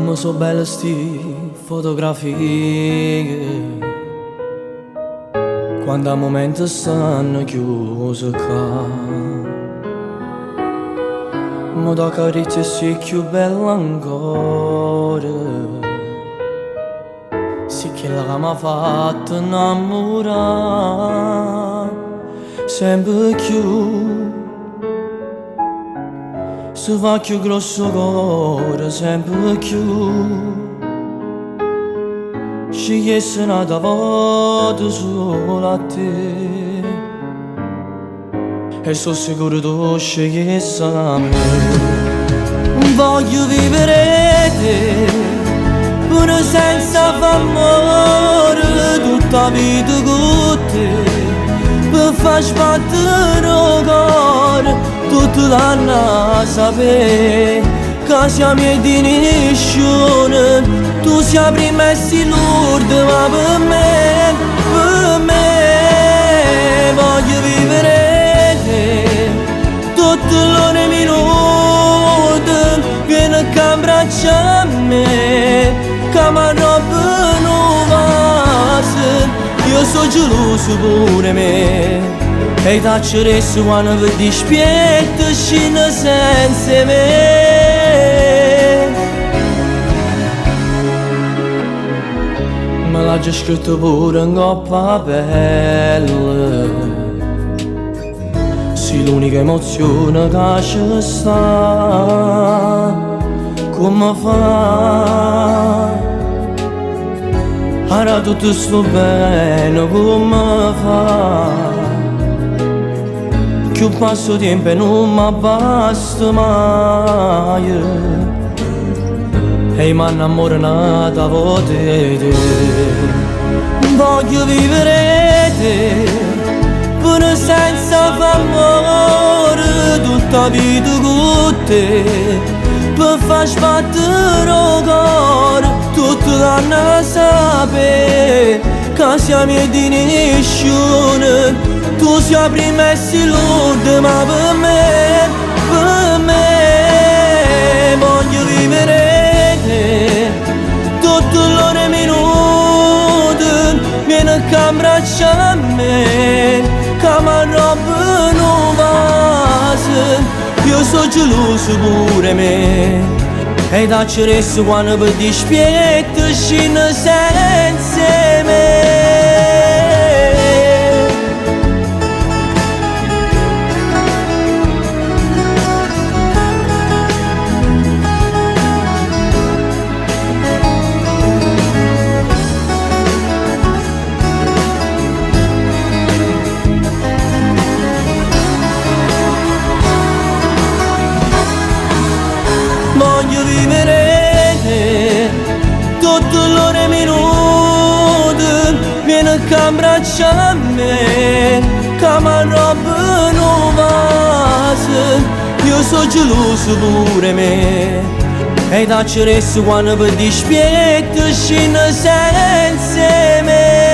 Comme so' belle 'sti fotografie. Quanta mumente stanno chiuse ccà. Mo t'accarezzo e si' cchiù bella ancora. Si' chella ca m'ha fatto 'nnammurà sempe cchiù. Se fa cchiù grosso 'o core sempe cchiù. Scegliesse n'ata vota solo a te. E so' sicuro tu scegliesse a me. Voglio vivere 'e te, pure senza fa ammore, tutta 'a vita cu te. Pe fa sbattere 'o core, tutt l'hanna sapè. Ca si 'a mia e di nisciuno, tu si 'a primma e si l'urdema pe me, pe me. Voglio vivere 'e te, tutte l'ore e minute, viene ccà 'mbraccia a me, ca m'arrobba nu vaso, io so' geluso pure 'e me. E t'acceresse quanno pe dispietto scinne senza 'e me. Me l'aggio scritto pure 'ncopp' 'a pelle. Si l'unica emozione ca ce sta. Comme fa? A tutto sto bene comme fa? Cchiù passo tiempo e nun m'abbasta maje. E m'annammoro n'ata vota 'e te. Voglio vivere 'e te, pure senza fa ammore, tutta 'a vita cu te. Pe fa sbattere 'o core, tutt l'hanna sapè. Ca si 'a mia e di nisciuno, tu si 'a primma e si l'urdema pe me, pe me. Voglio vivere 'e te, tutte l'ore e minute, viene ccà 'mbraccia a me, ca m'arrobba nu vaso, io so' geluso pure 'e me. E t'acceresse quanno pe dispietto scinne senza 'e me. Voglio vivere 'e te, tutte l'ore e minute, viene ccà 'mbraccia a me, ca m'arrobba nu vaso, io so' geluso pure 'e me. E t'acceresse quanno pe dispietto scinne senza 'e me.